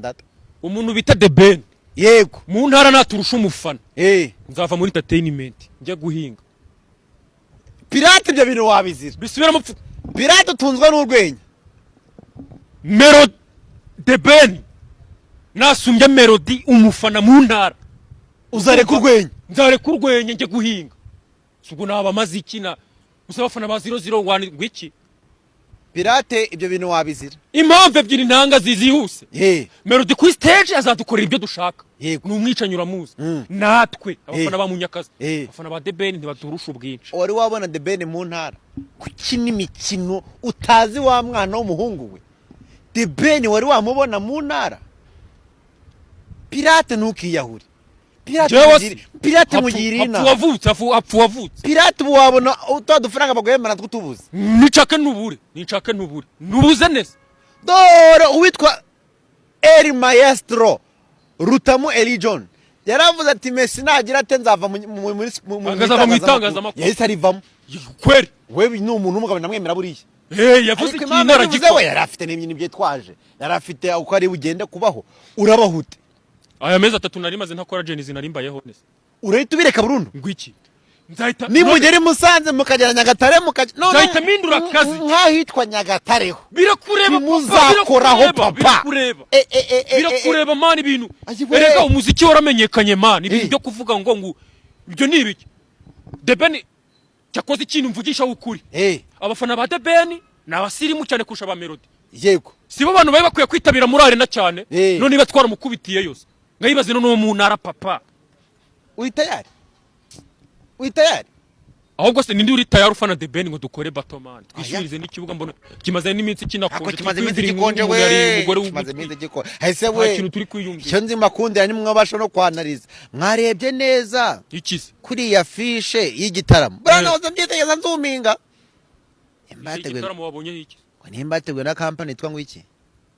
Data. Umuntu bita The Ben mu ntara naturusha umufana, nzava muri entertainment njya guhinga. Pirate, ibyo bintu wabizira. Bisubiramo. Pirate, utunzwe n'urwenya. Melo The Ben nasumbye Melody umufana mu ntara, uzareka urwenya. Nzareka urwenya njye guhinga. Si ubwo naba maze ikina gusa abafana ba 001 ngo iki? Pirate, ibyo bintu wabizira. Impamvu ebyiri ntanga zizihuse: Melody kuri stage azadukorera ibyo dushaka. Ni umwicanyi, uramuzi. Natwe abafana ba Munyakazi, abafana ba The Ben ntibaturusha ubwinshi. Wari wabona The Ben mu ntara gukina imikino utazi wa mwana w'umuhungu we? The Ben wari wamubona mu ntara? Pirate, ntukiyahure, Pirate. Jewe Pirate, hapfu- mugira hapfu inama. Wavutse hapfu wavutse. Pirate, ubu wabona utwa dufaranga baguhembana tw'utubuze. Nicake nubure, nicake nubure, nubuze neza. Dore uwitwa Eri Maestro Rutamu Eli John yaravuze ati: "Messi nagira ate nzava mu Akazava mu itangazamakuru." Yahise arivamo. Kweri. We ni umuntu w'umugabo, ndamwemera buriya. Eh, yavuze Ariko ikintu impamvu yabivuze, we aragikora. yari afite n'ibintu byitwaje, yari afite uko ari bugende kubaho, urabahute. Aya mezi 3 nari maze ntakora Gen-Z, nari mbayeho neza. Urahita ubireka burundu. Ngo iki? Nzahita Nimugera i Musanze, mukagera Nyagatare, mukajya Nzahita mpindura akazi. Nk'ahitwa Nyagatareho Birakureba, papa. ntimuzakoraho. Birakureba, Papa. birakureba. Eh, eh, eh, eh, eh, Birakureba, man. Ibintu Ayiwe. erega umuziki waramenyekanye, man. Ibintu byo kuvuga ngo ibyo ni ibiki? The Ben cyakoze ikintu mvugisha ukuri. Abafana ba The Ben ni abasirimu cyane kurusha aba Melody. Sibo bantu bari bakwiye kwitabira muri arena cyane. None niba twaramukubitiye yose, ngayibaze none uwo mu ntara, papa. Uri tayari? Uri tayari? Ahubwo se ninde uri tayari ufana The Ben ngo dukore battle, man? Twishyurize n'ikibuga, mbona kimaze n'iminsi Ako kinakonje. kimaze iminsi Turi gikonje. kwiyumvira We, umuntu yariye umugore kimaze w'ugutwi. iminsi gikonje hese. Nta We, kintu turi kwiyumvira. Icyo nzi mbakundira ni mwabasha no kwanariza mwarebye neza Ikize. kuri iya fishe y'igitaramo. Buriya nahoze mbyitegereza, nzuminga nimba yateguwe. Igitaramo wabonye iki? Nimba yateguwe na kampani yitwa ngo iki?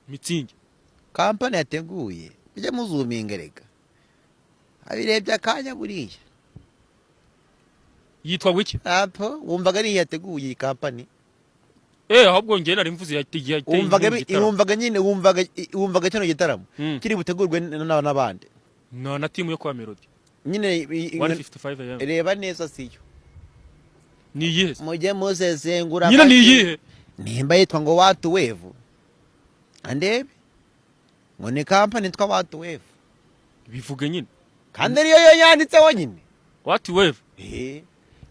Mützig. Kampani yateguye, mujye muzuminga reka abirebye akanya buriya. Yitwa ngo iki? Apo wumvaga ari yateguye iyi kampani? Eh, ahubwo njye nari mvuze yateye Wumvaga inkunga igitaramo. Wumvaga nyine, wumvaga kino gitaramo kiri butegurwe n'abandi? Na team yo kwa Melody. Nyine 155 AM. Reba neza, siyo. Ni iyihe se? Mujye muzezengura. Nyine ni iyihe? Nimba yitwa ngo Watu Wave, andebe ngo ni kampani yitwa Watu Wave. Bivuge nyine. Kandi ariyo yo yanditseho nyine. What Wave? Eh,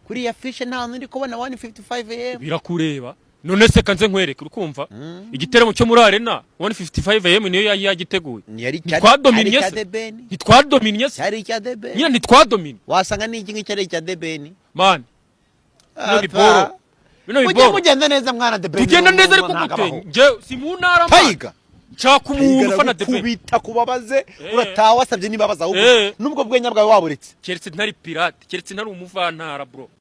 kuri iya fishe nta uri kubona 155 AM. Birakureba. None se kanze nkwereke, uri kumva? Igiteramo cyo muri arena, 155 AM niyo yari yagiteguye. Yari Ntitwadominiye cyari icya se? The Ben. Ntitwadominiye se? Cyari icya The Ben. Nyine ntitwadominiye. Wasanga n'iki ngiki ari icya The Ben. Man, bino biboro, bino Mujye biboro. mugenda neza, mwana. The Ben Tugenda neza, ariko ntabwo gute? abaho. Nje si mu ntara, man. Tiger. Nshaka umuntu ufana The Ben. Kubita kubabaze. Urataha wasabye n'imbabazi ahubwo. Nubwo bwenya bwawe waburetse. Keretse ntari pirate, keretse ntari umuvantara, bro.